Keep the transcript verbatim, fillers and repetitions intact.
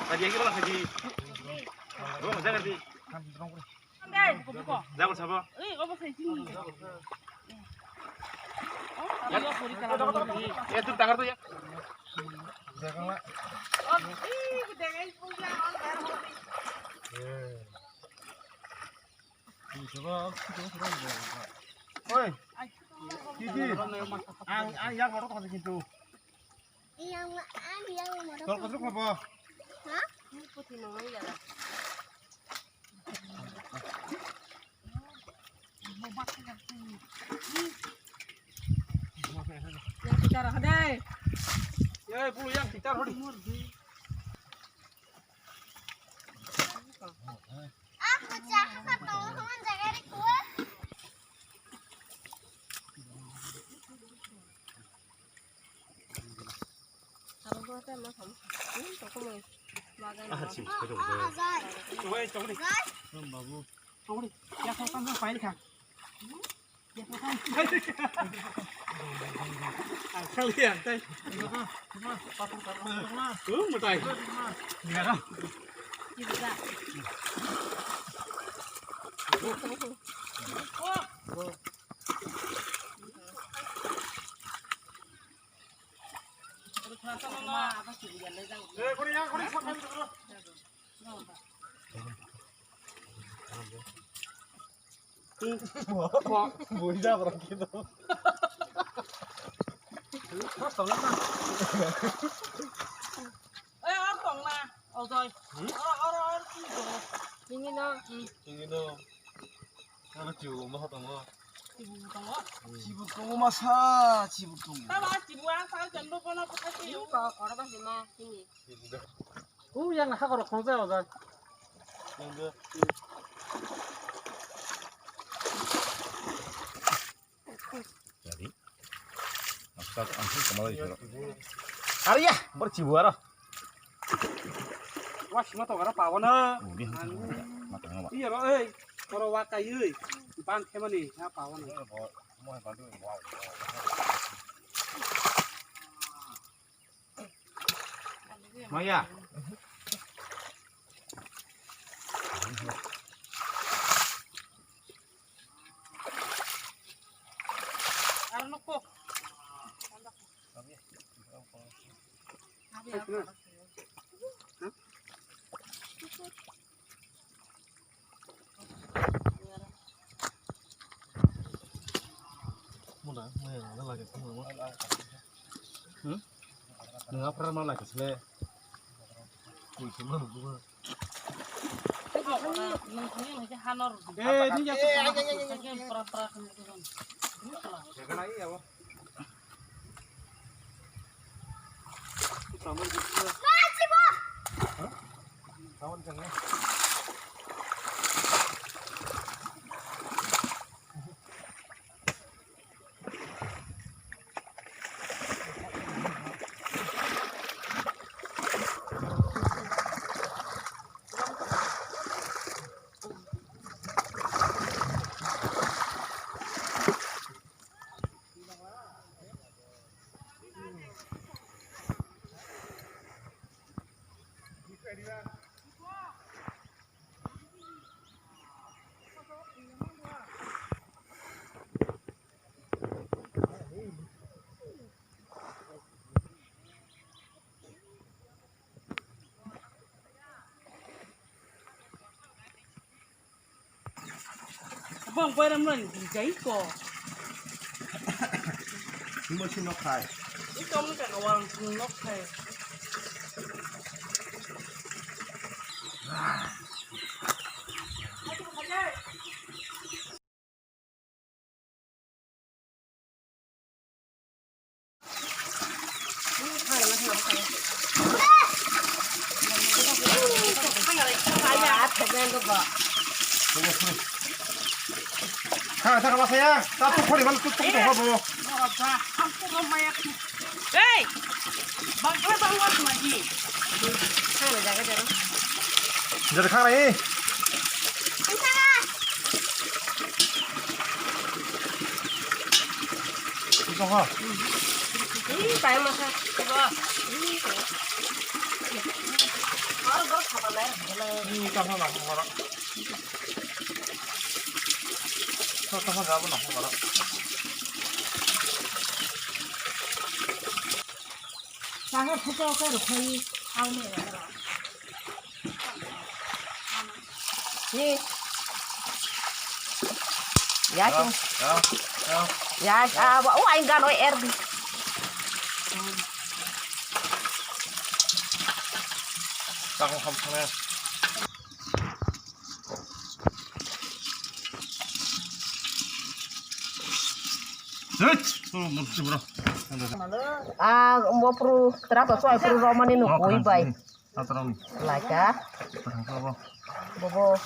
Lagi lagi malah lagi. Gua ngejar nanti. Jago sabo. Ya tu tangan tu ya. Oi. Kiki. Ang ang yang orang tu kintu. Yang ang yang orang. Kau kau kau. Hah? Yang kita rah deh. Ya, bulu yang kita rah di. Ah, pecah apa tuh? Teman jaga di gua. Ah, sih, betul, betul. Guys. Babu. Tongri, ya kau kan pail kha. Ya kau kan. Ang kali ya, tai. Tuh, mutai. Ya. Bui da borok khe do. Oi, oro tong na, Ojoi. Hmm? Oro, oro, oro, tini tongo. Tini no. Hmm. Tini no. Oro chibu ma tongo. Chibu tongo? Hmm. Chibu tongo masa, chibu tongo. Tama chibu ang sa jando bono putasi. Ko, oro ba sima, tini. Chibu da. U yang ha koro khong ja Ojoi. Yang da. Jadi, maksud aku angkung kemana itu? Ari ya, bercibu aro. Wah, sima to gara pawana. Udi, mata ngapa? Iya ro, eh, koro wakai eh, bang kemani, ya pawana. Maya. Muna, maya nana lage, muna, muna. Hmm? Nung aphra ma lai kasle. Koi se manu buga. Eh, ni ya. Bong boiram no ni jai ko. Simo si nok khai. Ikom ni ka wang nok khai. Thang, thang, masaya. Tap tu khori bal tu tu tu hobo. Ei! Bangkha bangwa smaji. Jadi khang rai. Ih, tai masa. Ih, tai masa. Ih, tai masa. Saka phuto khe rwkhai. Ni. Ya, ya, ya. Ya, ah, wa, wa, ingan, oi, er di. Takong kham thangna. Hei, oh, mursi bro. Ah, mo pru, tera to soi pru romani no koi bai. Atrang. Laika. Terang apa? Bobo.